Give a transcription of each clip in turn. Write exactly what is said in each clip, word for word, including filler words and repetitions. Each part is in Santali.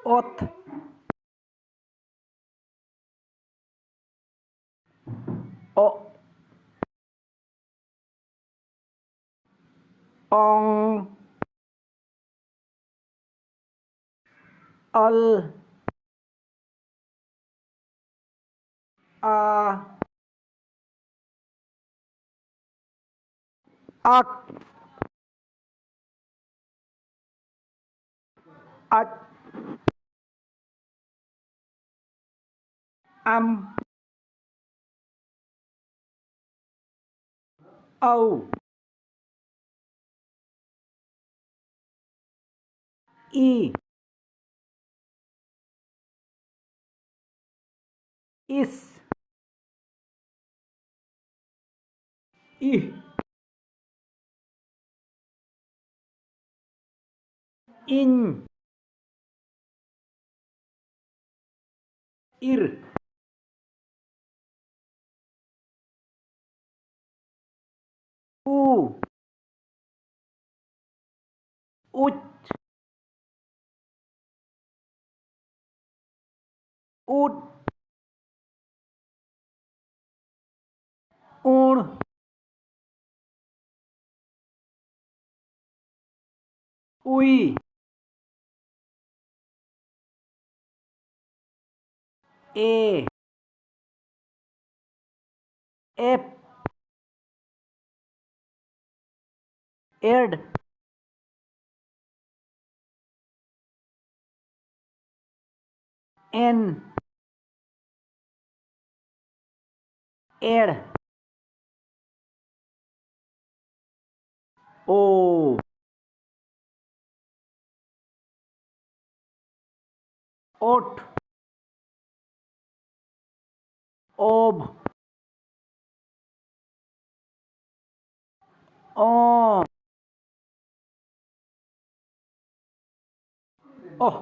ᱚᱛ᱾ ᱚᱜ᱾ ᱚᱝ᱾ ᱚᱞ᱾ ᱟ᱾ ᱟᱠ᱾ ᱟᱡ᱾ ᱟᱢ᱾ ᱟᱹᱣ᱾ ᱤ᱾ ᱤᱥ᱾ ᱤᱦ᱾ ᱤᱧ᱾ ᱤᱨ᱾ ᱩ᱾ ᱩᱪ᱾ ᱩᱫ᱾ ᱩᱬ᱾ ᱩᱭ᱾ ᱮ᱾ ᱮᱯ᱾ ᱮᱰ᱾ ᱮᱱ᱾ ᱮᱲ᱾ ᱳ᱾ ᱳᱴ᱾ ᱳᱵ᱾ ᱚ᱾ ᱚᱦ᱾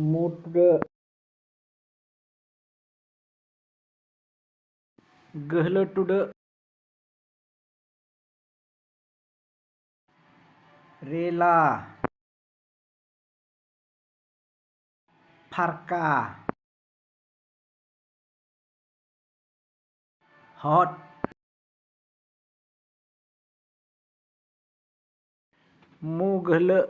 ᱢᱩ ᱴᱩᱰᱟᱹᱜ᱾ ᱜᱟᱹᱦᱞᱟᱹ ᱴᱩᱰᱟᱹᱜ᱾ ᱨᱮᱞᱟ᱾ ᱯᱷᱟᱨᱠᱟ᱾ ᱦᱚᱴ᱾ ᱢᱩᱜᱷᱞᱟᱹᱜ᱾